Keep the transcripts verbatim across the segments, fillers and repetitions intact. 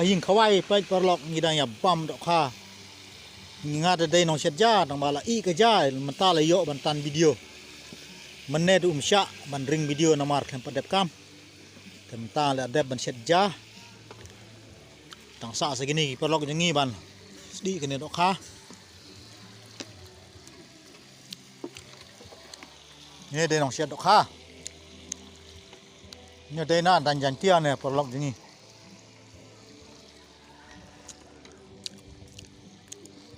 Ïing khawai peit paralok ngi dang ïa bam dohkha. Ngi nga da dei nong shet ja, dang ba la i ka ja, mynta la ïoh ban tan video. Mynne du um shah ban ring video namar khlem pat dep kam. Te mynta la dep ban shet ja. Tang sa sa kine ki paralok jong ngi ban sdih kane dohkha. Ngi dei nong shet dohkha. Ngi dei na dan Jaintia ne paralok jong ngi.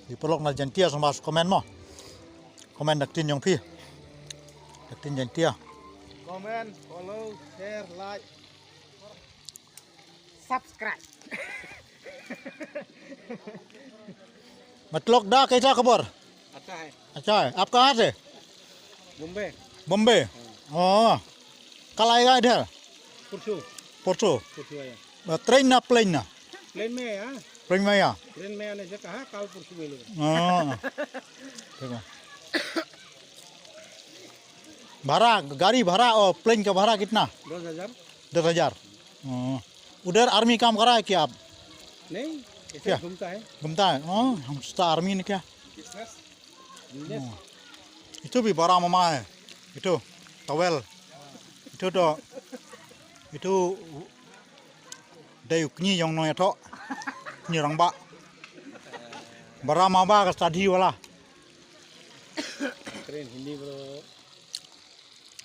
Ki paralok na Jaintia sngewbha comment mo. Comment da ka ktien jong phi. Da ka ktien Jaintia. Comment, follow, share, like, subscribe. मतलब दा कैसा खबर? अच्छा है। अच्छा है। आप कहाँ से? बॉम्बे। बॉम्बे? हाँ। ओ। कल आएगा इधर? परसों। परसों? परसों आया। अ, ट्रेन ना, प्लेन ना? प्लेन में आया। प्लेन में आया? ट्रेन में आने से कहा कल परसों मिलेगा। हाँ। ठीक है। भाड़ा, गाड़ी भाड़ा और प्लेन का भाड़ा कितना? दस हजार। दस हजार। हाँ। उधर आर्मी काम कर रहा है क्या आप? नहीं, ऐसे क्या? घूमता है। घूमता है? हाँ, हम सोचता आर्मी ने क्या? Business. Hmm. Itu bi bara mama eh. Itu towel. Itu to. Itu dei u kñi jong nong ïathoh. Kñi rangbah. Bara mama ka study wala. Kren Hindi, bro.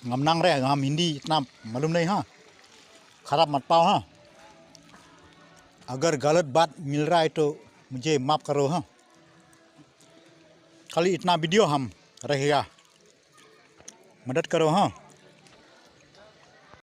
Ngam nang re ngam Hindi itna malum nahi ha. Kharap mat pao ha. अगर गलत बात मिल रहा है तो मुझे माफ करो हाँ। खाली इतना वीडियो हम रहेगा, मदद करो हाँ।